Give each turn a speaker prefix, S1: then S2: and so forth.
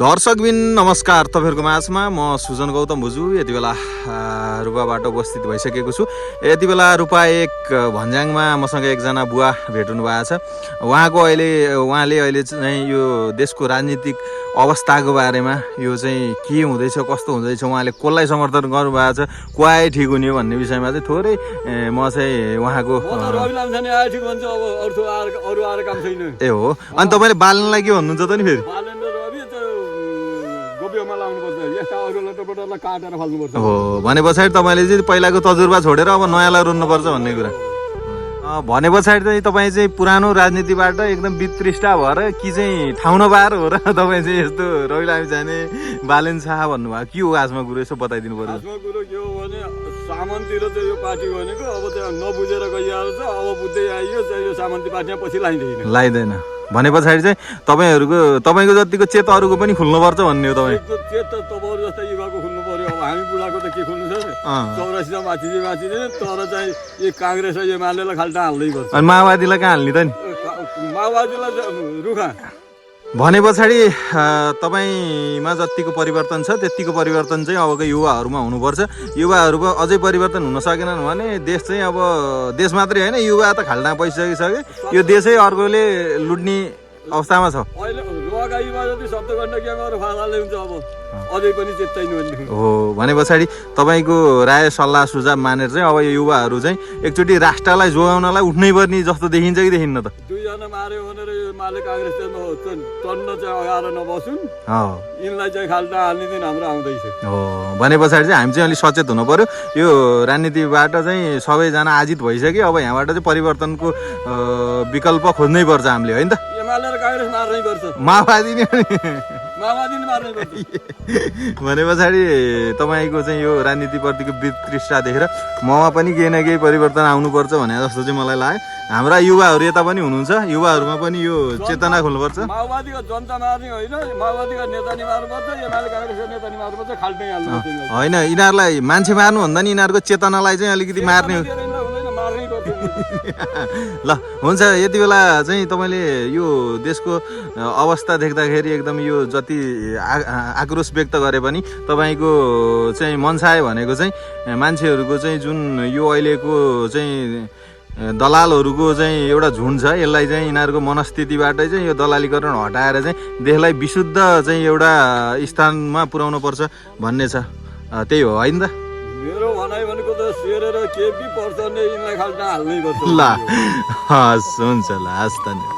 S1: दर्शकबिन नमस्कार। तपाईहरुको माझमा म सुजन गौतम भुजु यति बेला रुपाबाट उपस्थित भइसकेको छु। यति बेला रुपा एक भन्ज्याङमा मसँग एकजना बुवा भेट हुनु भएको छ। उहाँले अहिले चाहिँ यो देशको राजनीतिक अवस्थाको बारेमा यो चाहिँ के हुँदैछ कस्तो हुँदैछ उहाँले कसलाई समर्थन गर्नु भएको छ को आए ठिक हुने हो भन्ने विषयमा चाहिँ थोरै म चाहिँ उहाँको ए हो। अनि तपाईले बाल्नलाई के भन्नुहुन्छ त नि फेरि? हो भने पछाडि तपाईँले चाहिँ पहिलाको तजुर्बा छोडेर अब नयाँलाई रुन्नुपर्छ भन्ने कुरा भने पछाडि चाहिँ तपाईँ चाहिँ पुरानो राजनीतिबाट एकदम वितृष्टा भएर कि चाहिँ ठाउँ नपाएर हो र तपाईँ चाहिँ यस्तो रवि लामिछाने बालेन शाह भन्नुभयो के हो आजमा कुरो यसो बताइदिनु पर्यो।
S2: आजमा कुरो के हो भने सामन्ती र चाहिँ यो पार्टी भनेको अब चाहिँ नबुझेर गइहाल्छ। अब बुझ्दै आइयो चाहिँ यो सामन्ती पार्टीमा पछि लाइँदैन
S1: भने पछाडि चाहिँ तपाईँको जतिको चेत अरूको पनि खुल्नुपर्छ भन्ने हो। तपाईँ
S2: चेत त तपाईँहरू जस्तै युवाको खुल्नु पर्यो। अब हामी बुढाको त के खुल्नु छ 84 माथि तर चाहिँ यो काङ्ग्रेस र एमालेलाई खाल्टा हाल्दै गर्छ।
S1: अनि माओवादीलाई कहाँ हाल्ने त नि?
S2: माओवादीलाई रुखा
S1: भने पछाडि तपाईँमा जतिको परिवर्तन छ त्यतिको परिवर्तन चाहिँ अबको युवाहरूमा हुनुपर्छ। युवाहरू अझै परिवर्तन हुन सकेनन् भने देश चाहिँ अब देश मात्रै होइन युवा त खाल्टा पैसकिसके यो देशै अर्कोले लुट्ने अवस्थामा छ।
S2: अहिले रुवागाईमा जति शब्दगण्डकीमा फालाले हुन्छ अब अझै पनि चेत्तैन भन्ने
S1: हो। भने पछाडि तपाईँको राय सल्लाह सुझाव मानेर चाहिँ अब यो युवाहरू चाहिँ एकचोटि राष्ट्रलाई जोगाउनलाई उठ्नै पर्ने जस्तो देखिन्छ कि देखिन्न त?
S2: दुईजना मार्यो भनेर यो माले काङ्ग्रेस टन्न चाहिँ अगाएर नबसुन् यिनलाई चाहिँ खाल्टा हाल्ने दिन हाम्रो आउँदैछ।
S1: हो भने पछाडि चाहिँ हामी चाहिँ अलिक सचेत हुनु पर्यो। यो राजनीतिबाट चाहिँ सबैजना आजित भइसक्यो। अब यहाँबाट चाहिँ परिवर्तनको विकल्प खोज्नै पर्छ हामीले, होइन त?
S2: एमाले र काङ्ग्रेस मार्नै पर्छ,
S1: माओवादी नि
S2: मार्नै पर्छ।
S1: भने पछाडि तपाईँको चाहिँ यो राजनीतिप्रतिको वितृष्टा देखेर ममा पनि केही न केही परिवर्तन आउनुपर्छ भने जस्तो चाहिँ मलाई लाग्यो। हाम्रा युवाहरू यता पनि हुनुहुन्छ, युवाहरूमा पनि यो चेतना खोल्नुपर्छ।
S2: माओवादीको जनता मार्ने होइन, माओवादीको नेता नि मार्नुपर्छ, एमाले काङ्ग्रेसको नेता नि मार्नुपर्छ, खाल्टै हाल्नुपर्छ।
S1: होइन यिनीहरूलाई मान्छे मार्नु भन्दा नि यिनीहरूको चेतनालाई चाहिँ अलिकति मार्ने हो। ल हुन्छ। यति बेला चाहिँ तपाईँले यो देशको अवस्था देख्दाखेरि एकदम यो जति आक्रोश व्यक्त गरे पनि तपाईँको चाहिँ मनसाय भनेको चाहिँ मान्छेहरूको चाहिँ जुन यो अहिलेको चाहिँ दलालहरूको चाहिँ एउटा झुन्ड छ यसलाई चाहिँ यिनीहरूको मनस्थितिबाटै चाहिँ यो दलालीकरण हटाएर चाहिँ देशलाई विशुद्ध चाहिँ एउटा स्थानमा पुर्याउनु पर्छ भन्ने छ। त्यही हो होइन त?
S2: मेरो भनाइ भनेको त सेरेर के पर्छ नि यिनलाई खाल्टा हाल्नै पर्छ।
S1: ल हस् हुन्छ ल हस् धन्यवाद।